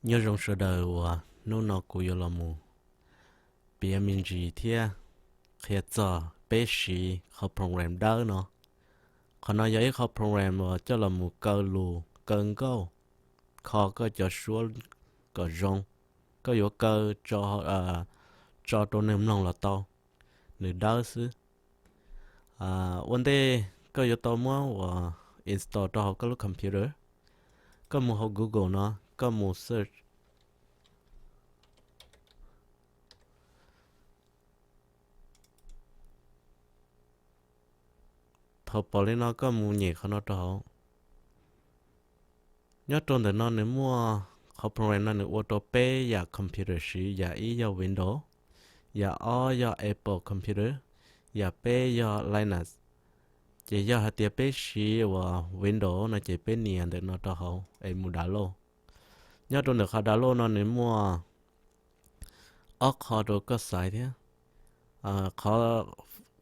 Nyob zoo sawv daws uas hnub no kuv yuav los mus piav me ntsis thiab qhia txog peb siv qhov program dawb no. Qhov no yog ib qho program uas coj los mus kaw lus, kaw nkauj, kho koj cov suab kom zoo. Koj yuav kaw tso rau neeg mloog los tau, nws dawb xwb. Ua ntej koj yuav tau muab uas install rau hauv koj lub computer, koj mus hauv Google no, koj mus search. Thaum pom li no koj mus nyem qhov no rau hauv. Nyob rau ntawm no nws muaj qhov program no nws ua rau peb yam computer siv, yam ib yog Windows, yam ob yog Apple computer, yam peb yog Linux. Ces yog hais tias peb siv uas Windows no ces peb nias ntawm no rau hauv es mus download. Nyob rau ntawm qhov download no nws muaj ob qho rau koj xaiv thiab.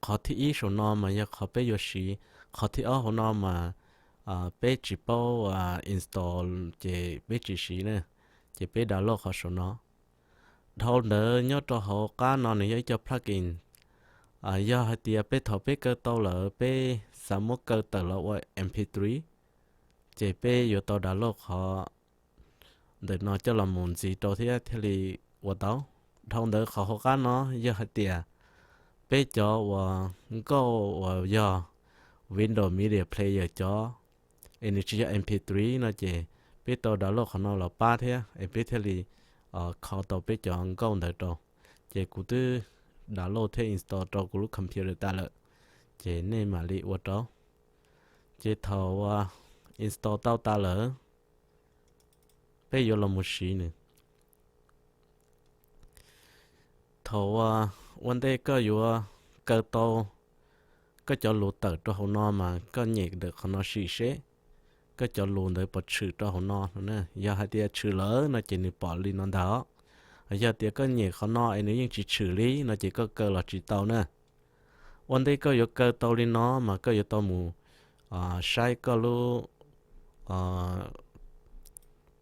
Qhov thib ib saum no mas yog qhov peb yuav siv, qhov thib ob hauv no mas peb tsis paub install ces peb tsis siv na, ces peb download qhov saum no. Dhau ntawd nyob rau hauv qab no nws yog ib co plugin. Yog hais tias peb thaum peb kaw tau lawm peb xav muab kaw tawm los ua MP three, ces peb yuav tau download qhov ntawm no coj los mus ntxiv rau thiab thiaj li ua tau. Dhau ntawd qhov hauv qab no yog hais tias peb cov uas nkauj uas yog Windows Media Player cov es nws tsis yog MP three no ces peb tau download qhov no los pab thiab es peb thiaj li kho tau peb cov nkauj ntawd rau. Ces kuv twb download thiab install rau kuv lub computer tas lawm, ces nej mam li ua rau. Ces thaum uas install tau tas lawm, peb yuav los mus siv nws. Thaum uas ua ntej koj yuav kaw tau koj cov lus tawm rau hauv no mas koj nyem ntawm qhov no sim seb koj cov lus ntawd puas tshwm rau hauv no. Yog hais tias tshwm lawm no ces nws pom li no ntag. Yog tias koj nyem qhov no es nws yeej tsis tshwm li no ces koj kaw los tsis tau na. Ua ntej koj yuav kaw tau li no mas koj yuav tau mus saib koj lub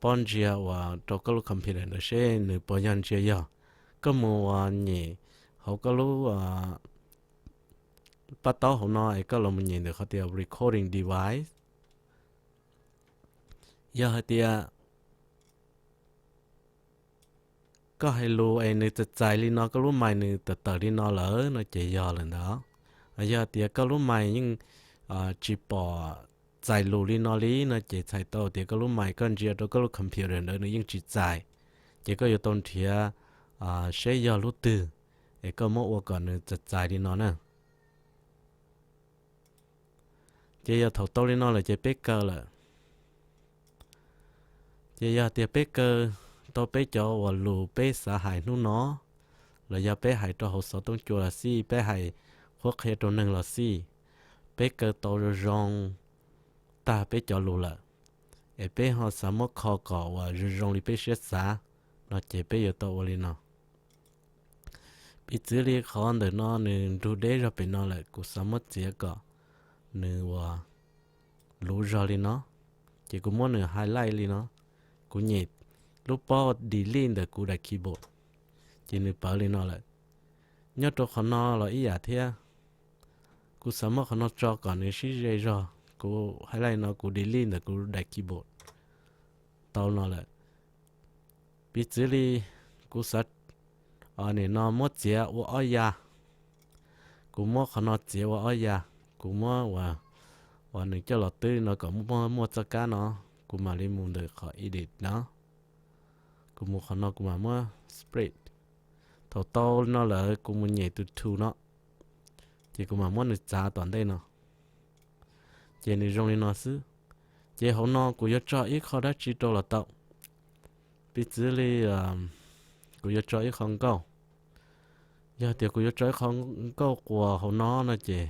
pob ntseg uas rau koj lub computer ntawd seb nws puas yog ntsig yog. Koj mus uas nyem hauv koj lub paj taub hauv no es koj los mus nyem ntawm qhov tias recording device. Yog hais tias koj hais lus es nws txais txais li no, koj lub mais nws tawm tawm li no lawm no ces yog lawm ntag. Yog tias koj lub mais yeej tsis pom txais lus li no li no ces txhais tau tias koj lub mais koj ntsia rau koj lub computer ntawd nws yeej tsis txais, ces koj yuav tau nrhiav seb yog lub twg es koj muab ua kom nws txais txais li no na. Ces yog thaum tau li no lawm ces peb kaw lawm. Ces yog tias peb kaw tau peb cov uas lus peb xav hais hnub no, los yog peb hais rau hauv xov tooj cua los xij, peb hais qhuab qhia rau neeg los xij, peb kaw tau zoo zoo tag peb cov lus lawm, es peb ho xav muab kho kom uas zoo zoo li peb siab xav no ces peb yuav tau ua li no. Piv txwv li qhov ntawm no nws nrug deb zog pem no lawm, kuv xav muab txiav kom nws uas luv zog li no, ces kuv muab nws highlight li no, kuv nyem lub pob delete ntawm kuv daim keyboard, ces nws pawv li no lawm. Nyob rau qhov no los ib yam thiab, kuv xav muab qhov no tso kom nws sib ze zog, kuv highlight no kuv delete ntawm kuv daim keyboard tau no lawm. Piv txwv li kuv xav nim no muab txiav ua ob ya, kuv muab qhov no txiav ua ob ya, kuv muab uas nws coj los twb no kom muaj muaj txoj kab no, kuv mam li mus ntawm qhov edit no, kuv mus qhov no kuv mam muab split. Thaum tau no lawm kuv mus nyem tus tool no, ces kuv mam muab nws txav tom ntej no, ces nws zoo li no xwb. Ces hauv no kuv yuav tso ib qho dab tsi rau los tau. Piv txwv li kuv yuav tso ib qho nkauj. Yog tias kuv yuav tso ib qho nkauj quas hauv no no ces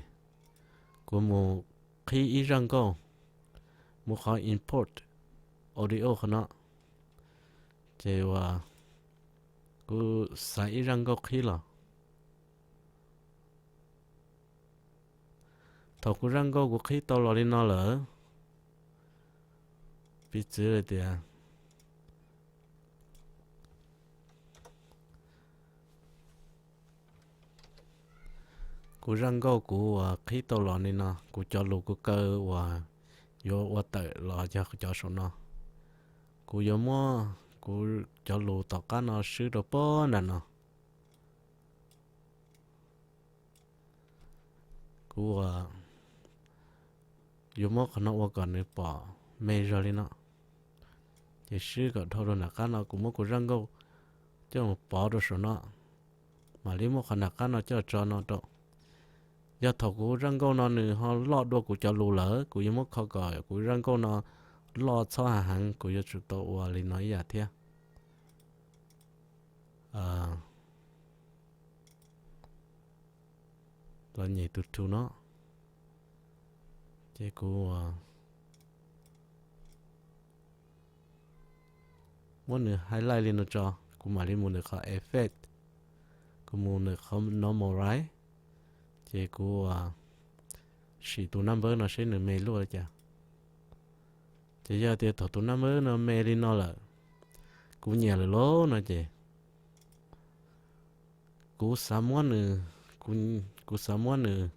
kuv mus qhib ib zaj nkauj, mus qhov import audio qhov no, ces uas kuv xaiv ib zaj nkauj qhib los. Thaum kuv zaj nkauj kuv qhib tau los li no lawm, piv txwv tias Kuv zaj nkauj kuv uas qhib tau los li no, kuv cov lus kuv kaw uas yuav ua tawm los yog cov saum no. Kuv yuav muab kuv cov lus tom qab no swb rau pem nram no. Kuv uas yuav muab qhov no ua kom nws pom me zog li no. Ces swb kom dhau rau nram qab no, kuv muab kuv zaj nkauj coj mus pov rau saum no. Mam li muab qhov nram qab no coj tso no rau. Yog thaum kuv zaj nkauj no nws ho loj dua kuv cov lus lawm, kuv yuav muab kho kom kuv zaj nkauj no loj txhob hav heev, kuv yuav tsum tau ua li no ib yam thiab. Los nyem tus thu no, ces kuv muab nws highlight li no tso, kuv mam li mus ntawm qhov effect, kuv mus ntawm qhov normalize, ces kuv sim tus number no seb nws me luaj li cas. Ces yog tias thaum tus number no me li no lawm, kuv nyiam lawm lauj no ces kuv xav muab nws, kuv xav muab nws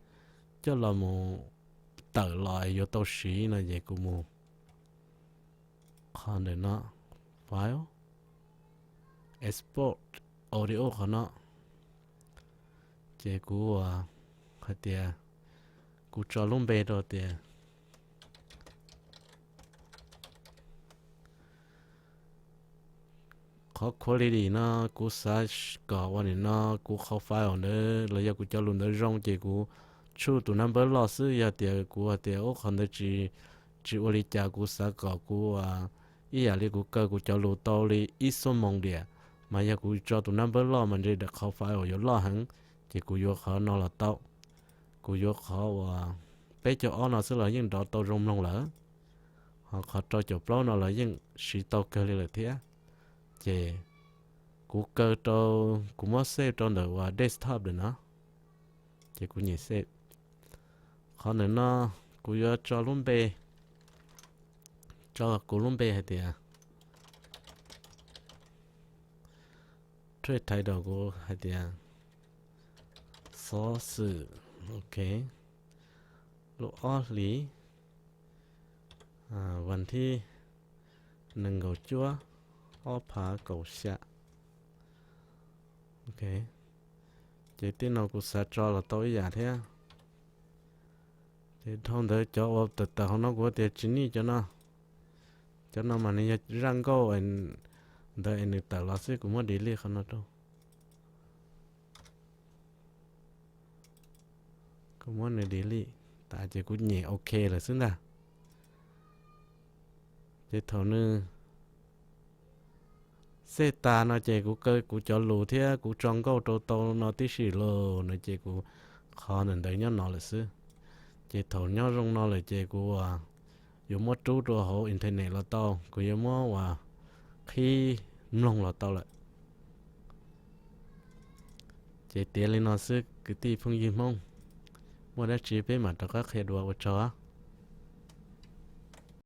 coj los mus tawm los yuav tau siv no ces kuv mus qhov ntawm no, file, export audio qhov no. Ces kuv hais tias, kuv tso lub npe rau tias, qhov quality no kuv xav kom ua nim no kuv qhov file ntawd los yog kuv cov lus ntawd zoo ces kuv tshuj tus number loj xwb. Yog tias kuv hais tias ub qhov ntawd tsis ua li cas, kuv xav kom kuv ib yam li kuv kaw kuv cov lus tau li ib xuab moos diam, mas yog kuv tso tus number loj mas ntshe daim qhov file uas yuav loj heev, ces kuv yuav qhov no los tau. Kuv yuav qhov uas peb caug ob no xwb los yeej nrov tau zoo mloog lawm, ho qhov rau caum plaub no los yeej siv tau kawg li lawm thiab. Ces kuv kaw rau, kuv muab save rau ntawm uas desktop lawm no, ces kuv nyem save. Qhov ntawm no kuv yuav tso lub npe, tso kuv lub npe hais tias, thaij title kuv hais tias xov xwm, ok, lub ob hlis, vas thib nees nkaum cuaj, ob phav kaum xya. Ok, ces tej no kuv xav tso los tau ib yam thiab. Ces dhau ntawd cov uas tawm tawm hauv no kuv tias tsis nij cov no. Cov no mas nws yog zaj nkauj ntawd es nws tawm los xwb, kuv muab delete qhov no rau. Kuv muab nws delete tas ces kuv nyem ok lawm xwb ntag. Ces thaum nws save tas no ces kuv kaw kuv cov lus thiab kuv tso nkauj rau tau no tib si lawm no ces kuv qhov ntawm ntawd nyob no lawm xwb. Ces thaum nyob zoo no lawm ces kuv yuav muab rub rau hauv internet los tau, kuv yuav muab uas qhib mloog los tau lawm. Ces tiav li no xwb kwv tij phooj ywg Hmoob, muaj dab tsi peb mam rov qab qhia dua, ua tsaug.